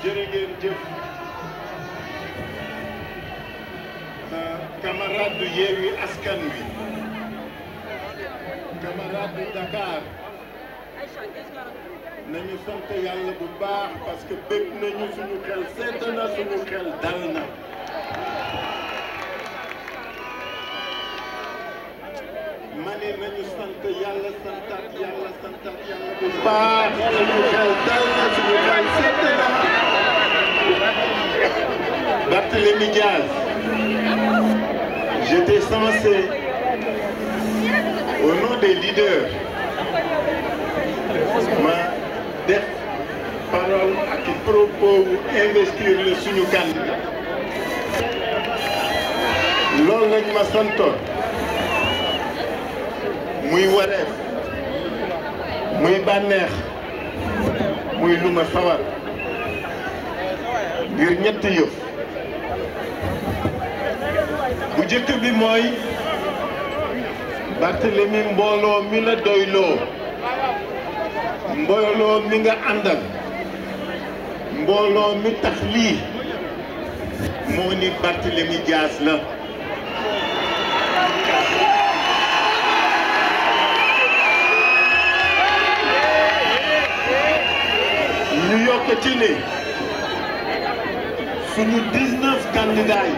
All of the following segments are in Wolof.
jërë ngeen jëf camarade du Yewwi Askan Wi camarade du Dakar nañu sant yàlla bu baax parce que bëgg nañu suñu xel sedd na suñu xel dal na ma ne nañu sant yàlla santaat yàlla bu baax suñu xel dal na suñu xel sedd na Barthélémy Diaz, j'étais censé, au nom des leaders, ma def parole ak propos wu investir le suñu candidat. loolu lañ ma santoon muy wareef muy bànneex muy lu ma sawar ngir ñetti yëf bu njëkk bi mooy Barthélémy mbooloo mi la doyloo mbooloo mi nga àndal mbooloo mi tax lii moo ni Barthélémy Dias la ñu yokk ci ne suñu 19 candidats yi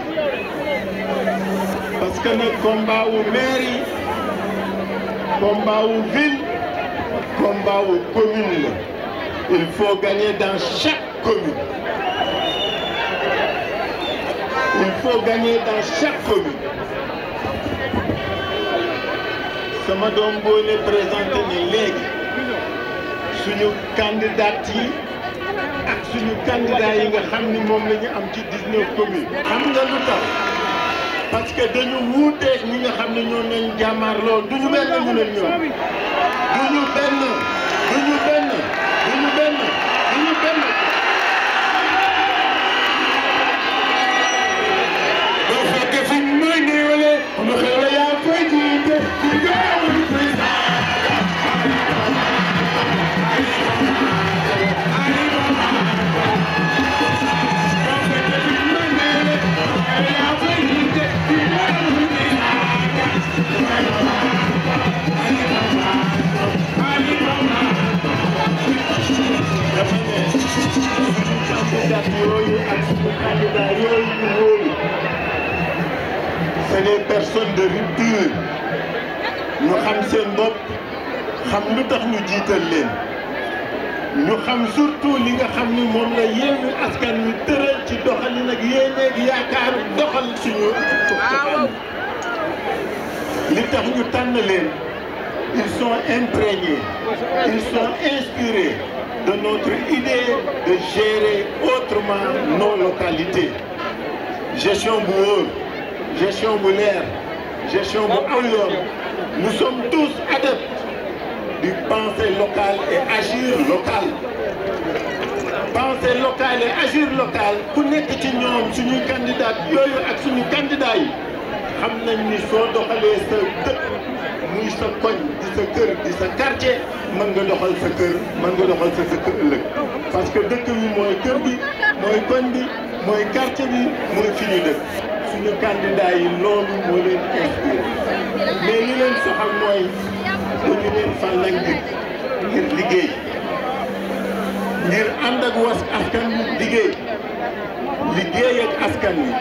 parce que nag combat wu mairie combat wu ville combat wu commune la il faut gagner dans chaque commune il faut gagner dans chaque commune sama doom boo ne présenté ne léegi suñu candidat yi ak suñu candidat yi nga xam ni moom la ñu am ci 19 communes xam nga lu tax parce que dañu wuuteeg ñi nga xam ne ñoo nañ jàmmaarloo duñu benn ñu ne ñoom duñu benn duñu benn duñu benn duñu benn doo fekke fi muy néewale mu xew la yaa koy jiite ci gaawu président c'est des personnes de rupture ñu xam seen bopp xam lu tax ñu jiital leen ñu xam surtout li nga xam ni moom la Yewwi Askan Wi tëral ci doxalin ak yéeneeg yaakaar doxal suñu li tax ñu tànn leen ils sont imprégnés ils sont inspirés de notre idée de gérer autrement nos localités gestion bu wóor gestion bu leer gestion bu aw yoon nous sommes tous adeptes du penser local et agir local penser local et agir local ku nekk ci ñoom suñuy candidat yooyu ak suñu candidat yi xam nañ ni soo doxalee sa dëkk muy sa koñ di sa kër di sa quartier mën nga doxal sa kër mën nga doxal sa kër ëllëg parce que dëkk bi mooy kër bi mooy koñ bi mooy quartier bi mooy fi ñu dëkk suñu candidat yi loolu moo leen inspiré mais li leen soxal mooy dañu leen fal nag ngir liggéey ngir ànd ak askan wi liggéey ak askan wi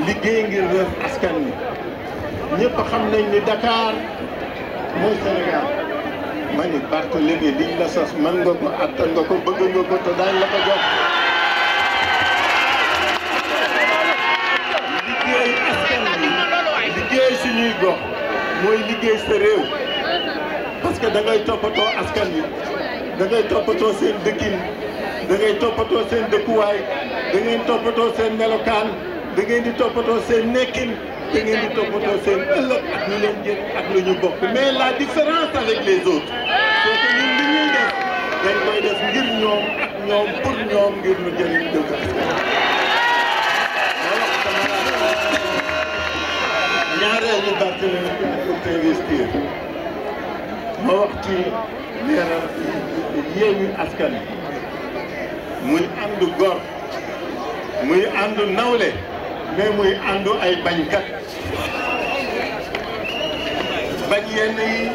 liggéey ngir def askan wi ñëpp xam nañ ni Dakar mooy Sénégal ma ni Barthélémy liñ la sos mën nga ko attan nga ko bëgg nga ko te daañ la ko jox liggéey askan wi liggéey suñuy gox mooy liggéey sa réew parce que da ngay toppatoo askan wi da ngay toppatoo seen dëkkin da ngay toppatoo seen dëkkuwaay da ngeen toppatoo seen melokaan da ngeen di toppatoo seen nekkin da ngeen di toppatoo seen ëllëg ak ñu leen jël ak lu ñu bokk mais la différence avec les autres c'est que ñun li ñuy def dañ koy def ngir ñoom ak ñoom pour ñoom ngir ñu jëriñ dëkk askan ñaareelu Barthélémy pour investir ma wax ci leeral Yewwi Askan Wi muy àndu gor muy àndu nawle mais muy àndu ay bañkat bañ yenn yi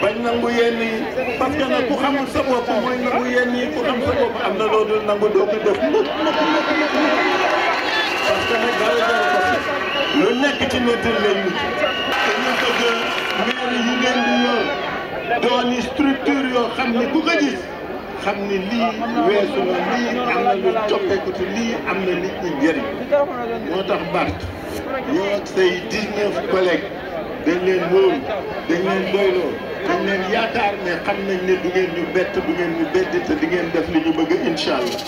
bañ nangu yenn yi parce que nag ku xamul sa bopp mooy nangu yenn yi ku xam sa bopp am na loo dul nangu doo ko def parce que nag dara jar ko lu nekk ci nettal lay mucc te ñu bëgg maire yi ngeen di yor dooni structure yoo xam ni ku ko gis xam ni lii weesu na lii am na lu coppeeku te lii am na nit ñi njëriñ moo tax Bart yow ak say 19 collègues dañ leen wóolu dañ leen doyloo dañ leen yaakaar ne xam nañ ne du ngeen ñu bett du ngeen ñu bett te di ngeen def li ñu bëgg incha allah